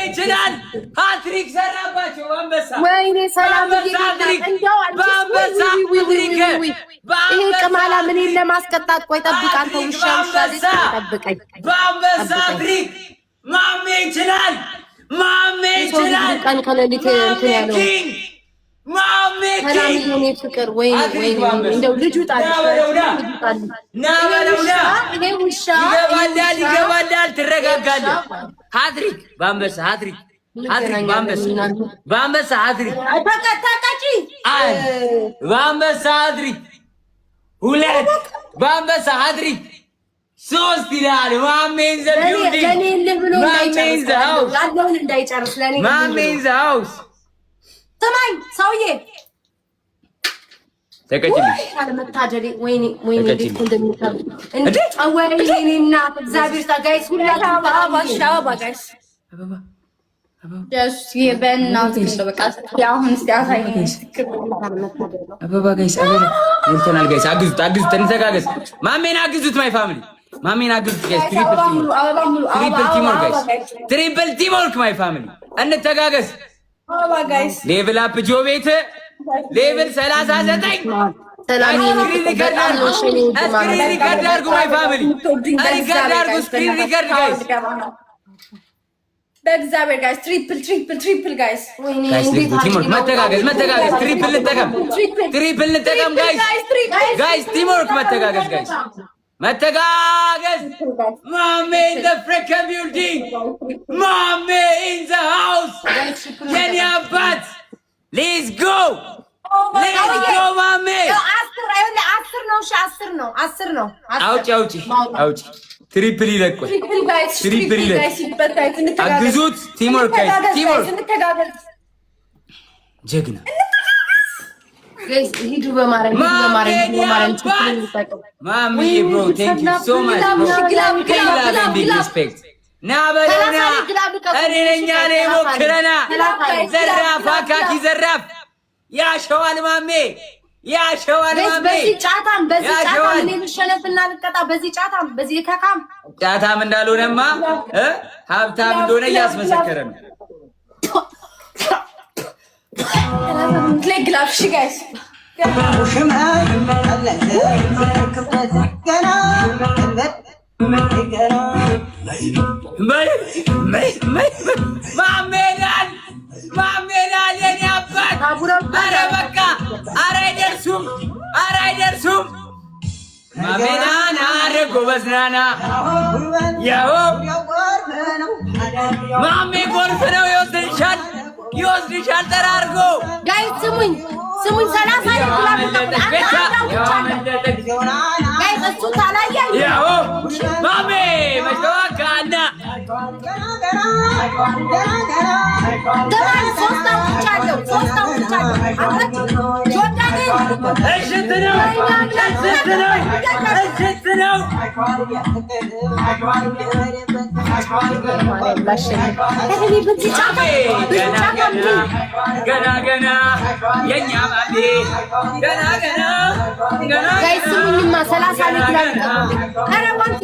ይችላል። ሃትሪክ ሰራባቸው አንበሳ። ወይኔ ሰላም። በአንበሳ ሃትሪክ። እንደው አንቺስ በአንበሳ ውይ ውይ ውይ ሃትሪክ። ውይ ውይ። ይሄ ቅማላ ምን ለማስቀጣት? ቆይ ጠብቅ አንተ። ሃትሪክ ውሻ ውሻ ልጅ። በአንበሳ። ጠብቀኝ። በአንበሳ። ጠብቀኝ። ሃትሪክ። ማሜ ይችላል። ማሜ የሰው ልጅ ይችላል። ቀን ከሌሊት ማሜ እንትን ያለው። King፣ ማሜ ሰላም። King። የኔ ፍቅር፣ ወይኔ። ሃትሪክ ወይኔ። በአንበሳ። እንደው ልጁ ጣልሽ። ና በለው ና። ልጁ ጣልሽ። ና በለው ና። ይሄ ውሻ። ይገባላል፣ ይገባላል። ትረጋጋለህ። ሃትሪክ በአንበሳ፣ ሃትሪክ፣ ሃትሪክ በአንበሳ፣ በአንበሳ ሃትሪክ። በቃ ታቃጪ። አንድ በአንበሳ ሃትሪክ፣ ሁለት በአንበሳ ሃትሪክ፣ ሶስት ይላል። ማሜ in the building። ለእኔ እልህ ብሎ ማሜ እንዳይጨርስ። in the house። ያለውን እንዳይጨርስ ለእኔ። ማሜ in the house። ስማኝ ሰውዬ። ተቀጭልሽ። አለመታደሌ! ወይኔ ወይኔ፣ እንዴት እኮ እንደሚከብድ! እንዴ! ወይኔ እኔ እናት፣ እግዚአብሔር guys ሁላችሁም። አበባ፣ እሺ፣ አበባ guys። ደስ በእናትህ እንደው በቃ አሁን እስኪ አሳየኝ። አበባ guys፣ አበባ ሞልተናል guys። አግዙት፣ አግዙት፣ እንተጋገዝ። ማሜን አግዙት፣ my family፣ ማሜን አግዙት guys። Triple teamwork፣ triple teamwork guys፣ triple teamwork my family፣ እንተጋገዝ። አበባ guys። Level up ጆ ቤት level 39። ሰላም። Screen record አድርጉ፣ screen record አድርጉ my family፣ record አድርጉ፣ screen record guys። በእግዚአብሔር guys፣ triple triple triple guys። Guys፣ teamwork፣ መተጋገዝ፣ መተጋገዝ። Triple እንጠቀም፣ triple እንጠቀም guys፣ guys teamwork፣ መተጋገዝ guys፣ መተጋገዝ። ማሜ in the freaking building፣ ማሜ in the house፣ የኔ አባት፣ let's go, let's go ማሜ። 10፣ 10 ነው። እሺ 10 ነው፣ 10 ነው። አውጪ፣ አውጪ፣ አውጪ። Triple ይለቋል። Triple ይለቅ። አግዙት። Teamwork guys፣ teamwork። ጀግና። ሂዱ በማርያም፣ ሂዱ በማርያም፣ ሂዱ በማርያም። ማሚ bro, thank you so much bro, big love and big respect። ና በለውና እኔ ነኝ እኔ ሞክረና። ዘራፍ፣ አካኪ ዘራፍ፣ ያሸዋል ማሜ፣ ያሸዋል ማሜ። በዚህ ጫታም፣ በዚህ ጫታም እኔ ልሸነፍና ልቀጣ። በዚህ ጫታም፣ በዚህ ከካም። ጫታም እንዳልሆነማ ሀብታም እንደሆነ እያስመሰከረ ነው። Glove እሺ guys። ማሜዳል ማሜዳል የኔ አባት። ኧረ በቃ፣ ኧረ አይደርሱም፣ ኧረ አይደርሱም። ማሜናና ኧረ ጎበዝ ናና ያው ማሜ ጎርፍ ነው፣ ይወስድሻል፣ ይወስድሻል ጠራርጎ። Guys ስሙኝ፣ ስሙኝ፣ 30 guys፣ እሱ ታላየ። ያው ማሜ መሽተዋካና። ገባን። ሶስት አውጥቻለሁ፣ ሶስት አውጥቻለሁ። ጆርዳንን። እሽት ነው፣ እሽት ነው፣ እሽት ነው። በዚህ ጫታ ገና ገና ገና ገና የኛ ማሜ ገና ገና ገና። Guys ስሙኝማ፣ 30 ነው። ኧረ one